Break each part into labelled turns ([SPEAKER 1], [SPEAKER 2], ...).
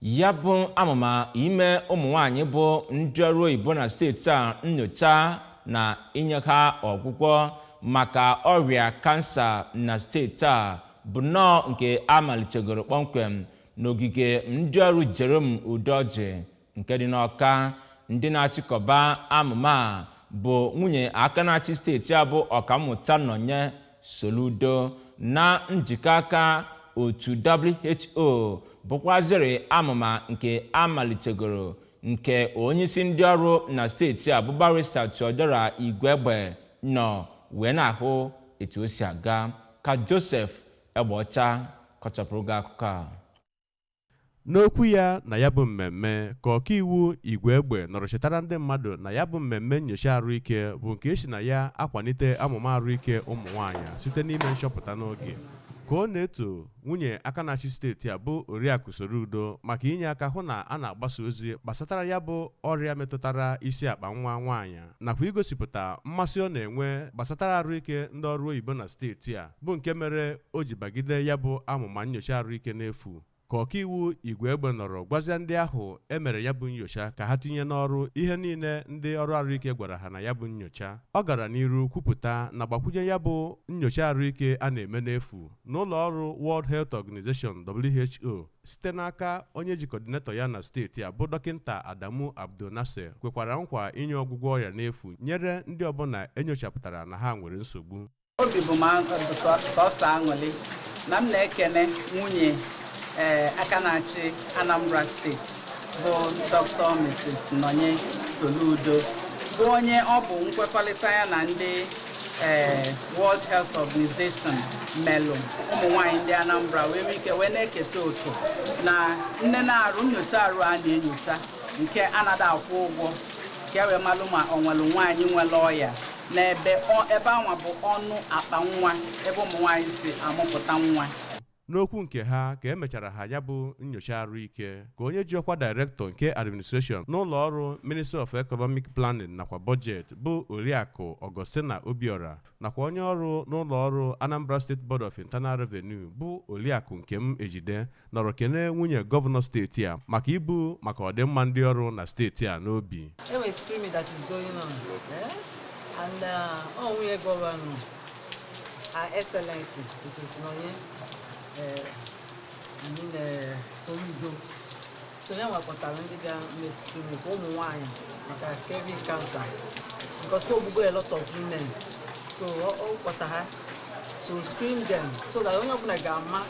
[SPEAKER 1] Ya bụ amụma ime ụmụ nwanyị bụ ndị ọrụ oyibo na steeti a nyocha na inye ha ọgwụgwọ maka ọrịa kansa na steeti a bụ nnọọ nke a malitegoro kpọmkwem n'ogige ndị ọrụ Jerome Udoji nke dị n'Ọka. Ndị na-achịkọba amụma a bụ nwunye aka na-achị steeti a bụ Ọkammụta Nonye Soludo na njikọ aka otu WHO, bụkwazịrị amụma nke amalitegoro nke onyeisi ndị ọrụ na steeti a bụ Barrister Theodora Igwegbe nọ wee na-ahụ etu o si aga. Ka Joseph Egbeọcha kọchapụrụ gị akụkọ a.
[SPEAKER 2] N'okwu ya na ya bụ mmemme, ka ọkaiwu Igwegbe nọrọ chetara ndị mmadụ na ya bụ mmemme nyocha arụike bụ nke esi na ya akwalite amụma arụike ụmụ nwaanyị site n'ime nchọpụta n'oge. Ka ọ na-eto nwunye aka na-achị steeti a bụ Oriakụ Soludo maka inye aka hụ na a na-agbasa ozi gbasatara ya bụ ọrịa metụtara isi akpa nwa nwaanyị, nakwa igosipụta mmasị ọ na-enwe gbasatara arụike ndị ọrụ oyibo na steeti a, bụ nke mere o ji bagide ya bụ amụma nyocha arụike n'efu, ka ọkaiwu Igwegbe nọrọ gwazie ndị ahụ emere ya bụ nyocha ka ha tinye n'ọrụ ihe niile ndị ọrụ arụike gwara ha na ya bụ nyocha. Ọ gara n'iru kwupụta na gbakwunye ya bụ nyocha arụike a na-eme n'efu n'ụlọ ọrụ World Health Organization, WHO, site n'aka onye ji coordinator ya na steeti a bụ Dọkịnta Adamu Abdulnasir, kwekwara nkwa inye ọgwụgwọ ọrịa n'efu nyere ndị ọbụla enyochapụtara na ha nwere nsogbu.
[SPEAKER 3] Obi bụ m sọsọ aṅụrị na m na-ekene nwunye ee aka na-achị Anambra Steeti bụ Dr. Mrs. Nonye Soludo, bụ onye ọ bụ nkwekọrịta ya na ndị World Health Organization melụ ụmụ nwanyị ndị Anambra wee nwee ike wee na-eketa oke na nne na-arụ nyocha arụ a na-enyocha nke anaghị akwụ ụgwọ, ka e wee malụ ma ọ nwere nwaanyị nwere ọya n'ebe ebe anwa bụ ọnụ akpa nwa, ebe ụmụ nwaanyị si amụpụta nwa.
[SPEAKER 2] N'okwu nke ha ka emechara ha ya bụ nyocha arụike, ka onye ji ọkwa Director nke Administration n'ụlọ ọrụ Ministry of Economic Planning nakwa Budget bụ Oriakụ Augustina Obiora, nakwa onye ọrụ n'ụlọ ọrụ Anambra State Board of Internal Revenue bụ Oriakụ Nkem Ejide, nọrọ kene nwunye gọvanọ steeti a maka ibu maka ọdịmma ndị ọrụ na steeti a n'obi.
[SPEAKER 4] Enwe screening that is going on, eh? And ọ nwunye gọvanọ, Her Excellency Mrs. Nonye I mean, Soludo, so ya nwekọtara ndị ga-eme screening for ụmụ nwanyị maka cervix cancer, because o gbugo a lot of women. So ọ kpọta ha so screen them so that onye ọbụla ga-ama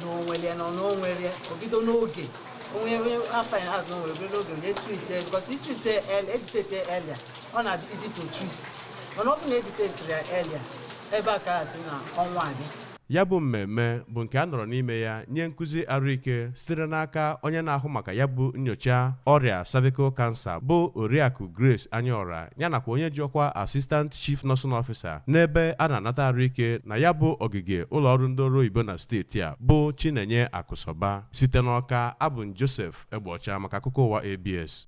[SPEAKER 4] na o nwere na o nwere, o bido n'oge. Onwe onye afọ ya na o nwere, bido n'oge na treat, because i treat early, edetect earlier, ọ na-adị easy to treat. Mana ọ bụ na edetect ya earlier, ebe a ka a sị na ọnwa abịa.
[SPEAKER 2] Ya bụ mmemme bụ nke a nọrọ n'ime ya nye nkụzi arụike sitere n'aka onye na-ahụ maka ya bụ nyocha ọrịa cervical cancer bụ Oriakụ Grace Anyaọra, ya nakwa onye ji ọkwa Assistant Chief Nursing Officer n'ebe a na-anata arụike na ya bụ ogige ụlọọrụ ndị ọrụ oyibo na steeti a bụ Chinenye Akụsọba. Site n'Ọka, abụ m Joseph Egbeọcha maka akụkọ ụwa ABS.